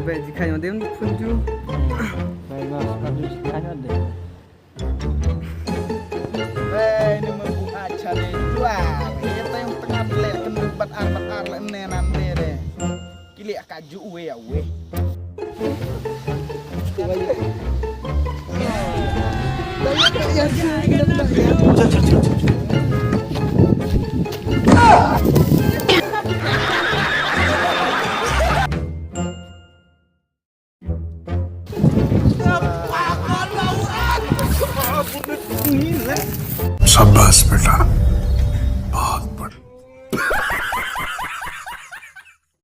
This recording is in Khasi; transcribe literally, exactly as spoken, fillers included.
Be, ji khañ dem phun ju. Be, nga, ka ju ji khañ de. Be, ni mem bu acha de. Dua. Ye teng tengah belek kena bat ar, bat ar le ne nan de de. Kili ka ju we ya we. शाबाश बेटा।